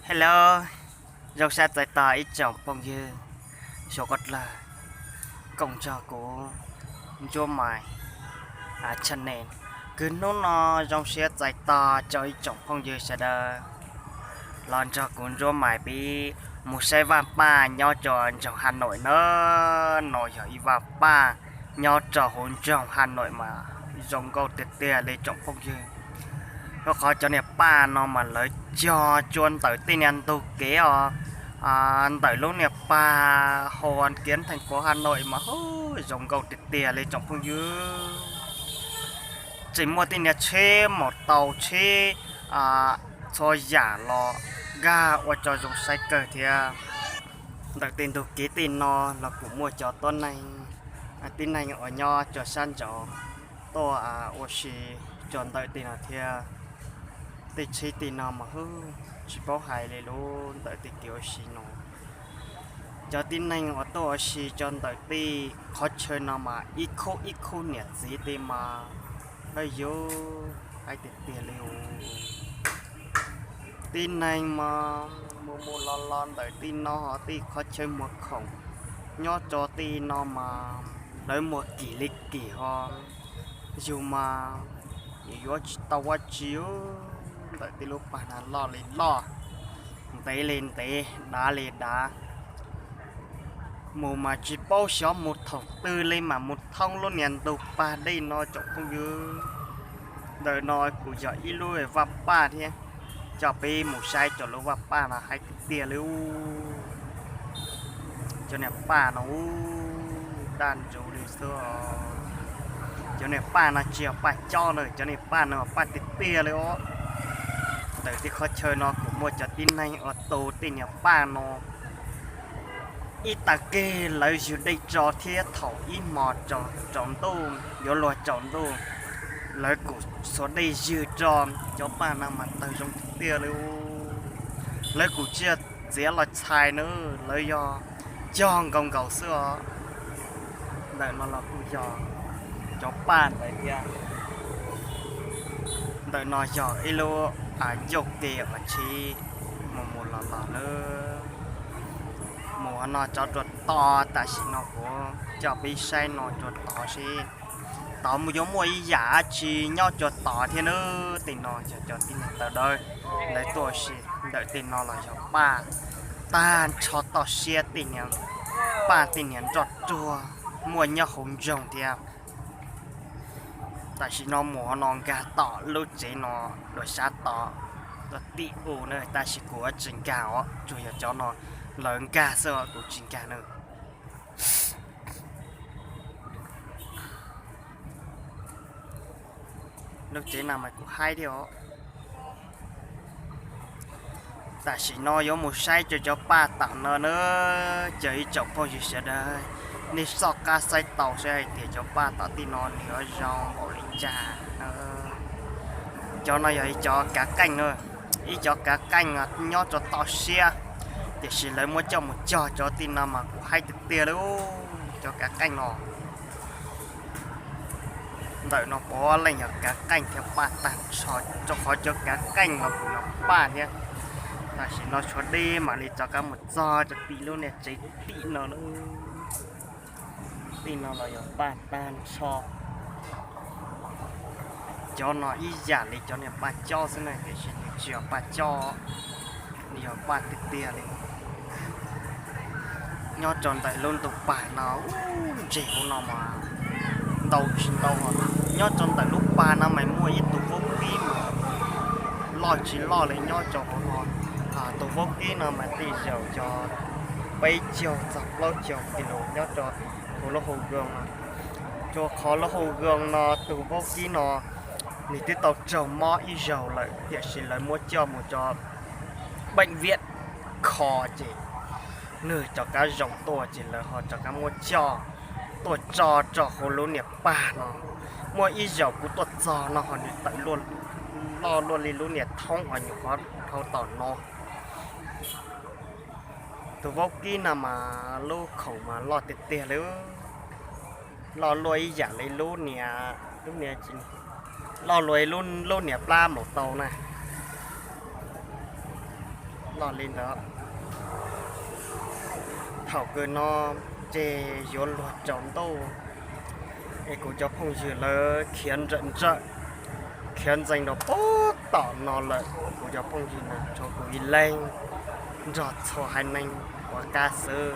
Hello, zoo siab txais tos ib tsoom phooj ywg suav qov dlawg koom nrog kuv Ntsuab Mais channel. Kws hnub no zoo siab txais tos rau ib tsoom phooj ywg sawv daws los nrog kuv Ntsuab Mais pib mus saib vaj paj nyob rua nroog Hà Nội na. No yog ib vaj paj nyob rau hauv nroog Hà Nội mas zoo nkauj tiag tiag li tsoom phooj ywg. Rau qhov cov niag paj no mas lawv cog rua ntawm tej niag ntug kev os, ntawm lub niag pag Hồ Hoàn Kiếm thành phố Hà Nội mas hu, zoo nkauj tiag tiag li tsoom phooj ywg. Tseem muaj tej niag tsheb maus taus tsheb txhua yam los nkag ua rau zoo saib kawg thiab. Ntawm tej ntug kev tej no los kuj muaj cov tuab neeg, tib neeg uas nyob rua sab nraud tuaj ua si rua ntawm tej no thiab. Tej tsheb tej no mas hu, tsis paub hais li lub ntawm tej kev ua si no. Cov tib neeg uas tuaj ua si rua ntawm tej qhov chaw no mas ib khub ib khub niam txiv tej mas hawb yug, hais tiag tiag li os. Tib neeg mas mus mus los los ntawm tej no ho tej qhov chaw muag khoom nyob rua tej no mas lawv muag kim li kim ho yug mas yuav tsis tau ua tsi. Ntawm tej lub pag no loj li loj, ntev li ntev, dav li dav. Mus mas tsis paub xyov mus thaum twg li mas mus thoob lub niag ntug pag dej no tsoom phooj ywg. Ntawm no kuj yog ib lub vaj paj thiab, coj peb mus saib cov lub vaj paj no hais tiag tiag li. Cov niag paj no daj ntsug li xwb. Cov niag paj no tsis yog paj cob na, cov niag paj no paj tiag tiag li os. Ntawm tej qhov chaw no kuj muaj cov tib neeg uas tu tej niag paj no ib tag kis lawv yug dej tso thiab thaum ib hmo tsaus ntuj yuav luag tsaus ntuj lawv kuj xuas dej ywg tso. Cov paj no mas tawg zoo tiag tiag li. Lawv kuj tsis yog txiav los txhais na, lawv yog cog nkaus nkaus xwb os. Ntawm no los kuj yog cov paj ntawd thiab. Ntawm no yog ib lub ncauj ke uas tsheb mus mus los los na. Mus no tso rua tod, tam sim no kuv coj peb saib no rua tod seb tod yuav muaj ib yam dab tsi nyob rua tod thiab na. Tej no yog cov tib neeg tawv dawb lawv tuaj ua si. Ntawm tej no los yog paj tag nrho toj siab, paj tej niag nroj ruag muaj nyob hauv nroog thiab. Tam sim no mus no nkag tom lub tsev no dua sab tod, tib u na, tab sis kuv tsis nkag os, tsuas yog cov no lawv nkag xwb os, kuv tsis nkag na. Lub tsev no mas kuj haib thiab os. Tam sim no yuav mus saib cov cov paj tom no na, cov ib tsoom phooj ywg sawv daws, nej soj qab saib tau saib hais tias cov paj tom tej no nws yuav zoo npaum li cas. Cov no yog ib cov kav qeej na, ib cov kav qeej nyob rau toj siab, tiam sis lawv muab coj mus cog cov tej no mas kuj haib tiag tiag li. Cov kav qeej no ntawm no puav leej yog kav qeej thiab paj tag nrho, rau qhov cov kav qeej no kuj yog paj thiab. Tam sim no tshuav deb mam li rov qab mus txog rau tim lub niag tsev tim no na. Tim no los yog paj tag nrho. Cov no ib yam li cov niag paj cob xwb na, tiam sis nws tsis yog paj cob, nws yog paj tiag tiag li. Nyob rau ntawm lub ntug pag no, ntses hauv no mas ntau tsis ntau. Nyob rau ntawm lub pag no mas muaj ib tug vaub kib mas loj tsis loj li nyob rau hauv no. Tus vaub kib no mas tej zaum cov peb caug txog plaub caug kis lus nyob rau hauv lub hau goo no. Rau qhov lub hau goo no tus vaub kib no nws twb tau raug mob ib zaug lawm, tiam sis lawv muab coj mus rau bệnh viện kho ces nws rov qab zoo tuaj ces lawv ho rov qab muab coj tuaj tso rau hauv lub niag pag no. Muaj ib zaug kuv tuaj txog no ho nws tawm loj luaj li lub niag thoob uas nyuam qhuav dhau tom no. Tus vaub kib no mas lub khoom mas loj tiag tiag li, loj luaj ib yam li lub niag, lub niag, loj luaj lub niag plab maum tau na. Los li ntawd, thaum kawg no ces yuav luag tsaus ntuj, es kuv cov phooj ywg lawv khiav nrawm nrawm, khiav ntxees rau pem tom no lawm. Kuv cov phooj ywg no tshuav kuv ib leeg nrog txhua haiv neeg ua qab xwb.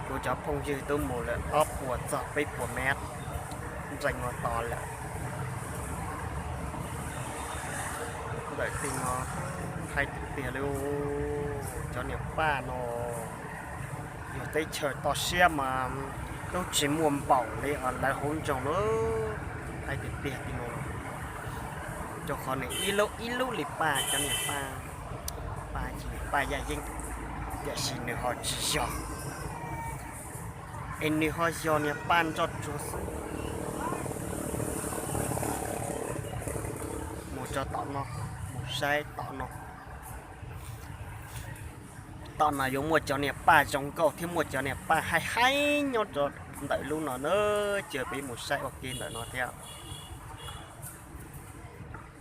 Kuv cov phooj ywg twb mus lawm ob puas txog peb puas mev nrees mus tod lawm. Ntawm tej no haib tiag tiag li, cov niam paj no yog teb chaws toj siab mas twb tsis muaj npaum li lawv hauv nroog lawm, haib tiag tiag li no. Rau qhov nws ib lub ib lub li paj, cov niam paj, paj ces paj yaj yeeb, tiam sis nws ho tsis yog, es nws ho yog niam paj ntsoj tsuag xwb. Mus tso tom no, mus saib tom no. Tom no yuav muaj cov niam paj zoo nkauj thiab muaj cov niam paj haib haib nyob rau ntawm lub no na, cia peb mus saib ua ke ntawm no thiab.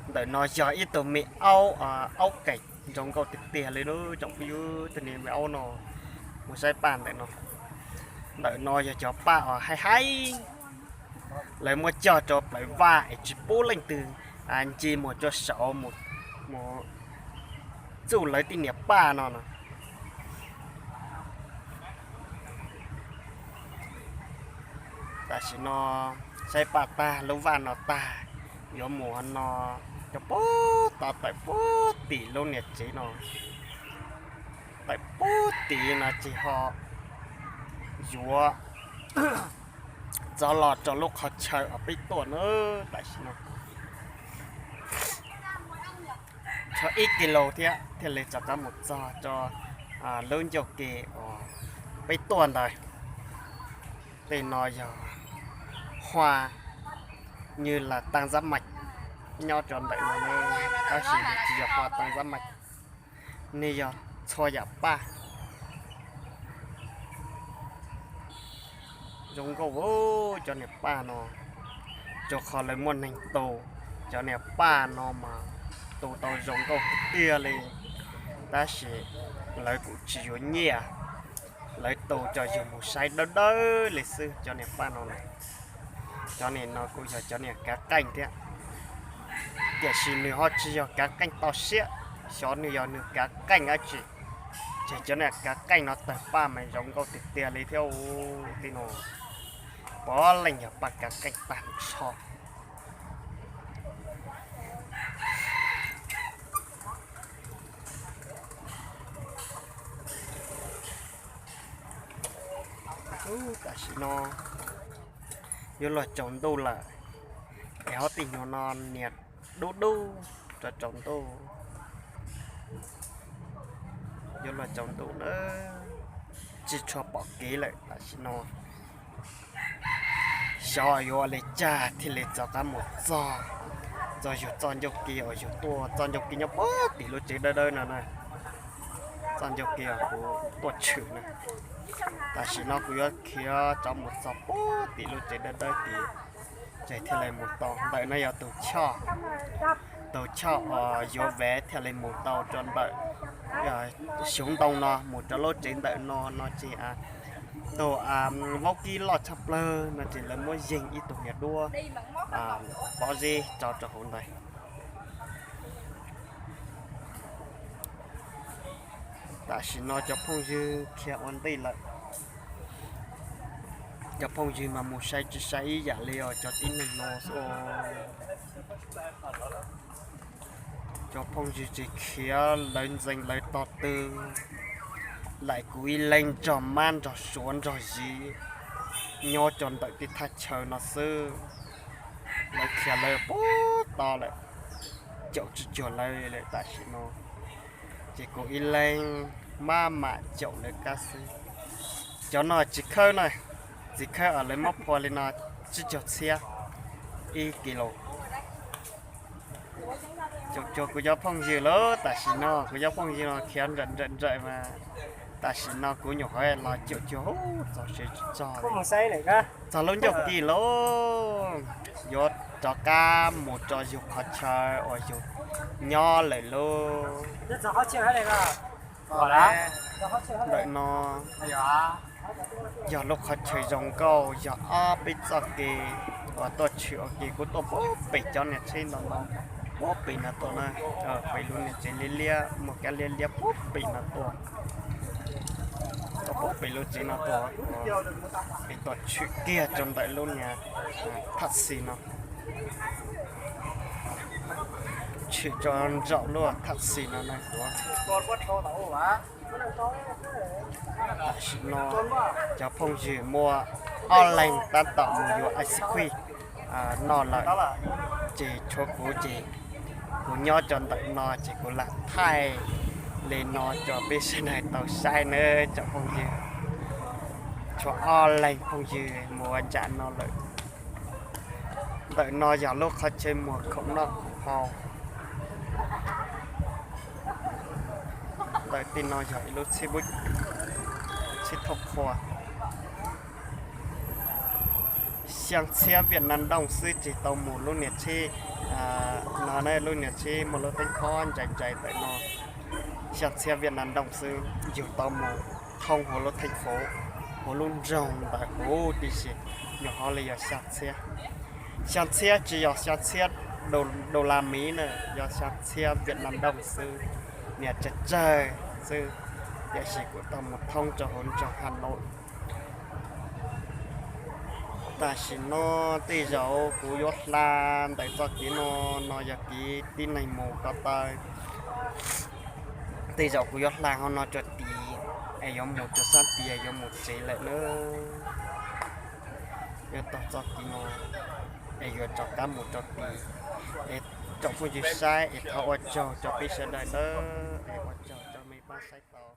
Ntawm no yog ib tug me aub, aub keem zoo nkauj tiag tiag li na tsoom phooj ywg, tus niag me aub no. Mus saib paj ntawm no, ntawm no yog cov paj uas haib haib, lawv muab cog rau plawv vaj es tsis pub leej twg nce mus rau saud mus txuj lawv tej niam paj no no. Tam sim no saib paj tag lub vaj no tag, yuav mus no, cov puag tod tawm puag tim lub niam tsev no, tawm puag tim no ces ho yuav txog los rau lub qhov chaw uas peb tuaj na. Tam sim no txog ib kis lus thiab thiaj li rov qab mus txog rau lub ncauj ke uas peb tuaj ntawd. Tej no yog hoa, như là tăng giáp mạch, nyob rau ntawm no, tab sis nws tsis yog hoa tăng giáp mạch, nws yog txhua yam paj. Zoo nkauj cov niam paj no, rau qhov lawv muaj neeg tu. Cov niam paj no mas tu tau zoo nkauj tiag tiag li, tab sis lawv kuj tsis yuav nyiaj, lawv tu cov yug mus saib dawb dawb li xwb cov niam paj no na. Cov niam no kuj yog cov niam kav qeej thiab, tiam sis nws ho tsis yog kav qeej toj siab, xyov nws yog nws kav qeej dab tsi. Ces cov niam kav qeej no tawg paj mas zoo nkauj tiag tiag li thiab ub. Tej no puav leej yog paj kav qeej tag nrho. Tam sim no yuav luag tsaus ntuj lawm, es hauv tej nyuag no niam dub dub rau tsaus ntuj, yuav luag tsaus ntuj na, tsis tshua pom kev lawm tam sim no. Xyov yuav ua li cas thiaj li rov qab mus txog, txog yug txoj ncauj ke uas yug tuaj, txoj ncauj ke nyob puag tim lub tsev dawb dawb no na. Txoj ncauj ke uas kuv tuaj tshwm na. Tam sim no kuv yuav khiav rov mus txog puag tim lub tsev dawb dawb tid, ces thiaj li mus tau. Ntawm no yog tus choj, tus choj uas yuav vev thiaj li mus tau rau ntawm xyuv ntoo no mus rau lub tsev ntawm no no ces tus vaub kib loj tshaj plawg no ces lawv muab yeeg ib tug niag duab pob zeb tso rau hauv ntawd. Tam sim no cov phooj ywg khiav ua ntej lawm. Cov phooj ywg mas mus sai tsis sai ib yam li os cov tib neeg no xwb. Cov phooj ywg tsis khiav, lawv ntxeev lawv tog twg, laim kuv ib leeg nrog mab nrog suav nrog ziv nyob rau ntawm tej thaj chaw no xwb. Lawv khiav lawv puag to lawm, caum tsis cuag lawv lawm tam sim no. Ces kuv ib leeg maj mam caum lawv qab xwb. Cov no txiv khawb na, txiv khawb uas lawv muab phua li no tsib caug txhiab ib kis lus. Caum cuag kuv cov phooj ywg lawm tam sim no, kuv cov phooj ywg no khiav nrawm nrawm nrawm mas tam sim no kuv nyuam qhuav los caum cuag txog tsev tsis txog, txog lub ncauj ke lawm. Yuav rov qab mus rau yus qhov chaw uas yus nyob lawm lauj. Ntawm no yog lub qhov chaw zoo nkauj, yog ob peb txoj kev uas tuaj tshwm ua ke. Kuv tuaj puag pem cov niam tsheb ntawm no, puag pem no tuaj na, pem lub niam tsev liab liab, muaj kab liab liab puag pem no tuaj, tuaj puag pem lub tsev no tuaj, es tuaj tshwm kiag rau ntawm lub niag thaj xis no, tshwm rau ntawm lub thaj xis no na tuaj. Tam sim no cov phooj ywg muaj ob leeg tab tom mus yuav ice cream noj lawm, ces tshuav kuv ces kuv nyob rau ntawm no ces kuv lam thaij li no rau peb sawv daws tau saib nawb tsoom phooj ywg. Tshuav ob leeg phooj ywg mus ua ntsam no lawm. Ntawm no yog lub qhov chaw muag khoom noj khoom haus. Ntawm tej no yog ib lub tsheb, tsheb thooj qhua. Xyaa txhiab Viaj Nam Nrooj xwb, tsis tau mus lub niag tsheb no ne, lub niag tsheb muaj lub teeb khob ntsais ntsais ntawm no. Xyaa txhiab Viaj Nam Nrooj xwb, yus tau mus thoob hauv lub theej fauv, hauv lub nroog ntawd huv tib si, nyuam qhuav li yog xyaa txhiab. Xyaa txhiab tsis yog xyaa txhiab dollar miv na, yog xyaa txhiab Viaj Nam Nrooj xwb, niag tsawg tsawg xwb, tiam sis kuv tau mus thoob rau hauv nroog Has Nawj. Tam sim no tej zaum kuv yuav hla ntawm txoj kev no, no yog kev tib neeg mus ko taw. Tej zaum kuv yuav hla hauv no rau tid, es yuav mus rau sab tid, yuav mus tsev lawm na. Yuav taug txoj kev no, es yuav rov qab mus rau tid. Es tsoom phooj ywg saib es thov ua tsaug rau peb sawv daws nawb, es ua tsaug rau mej pab saib tau.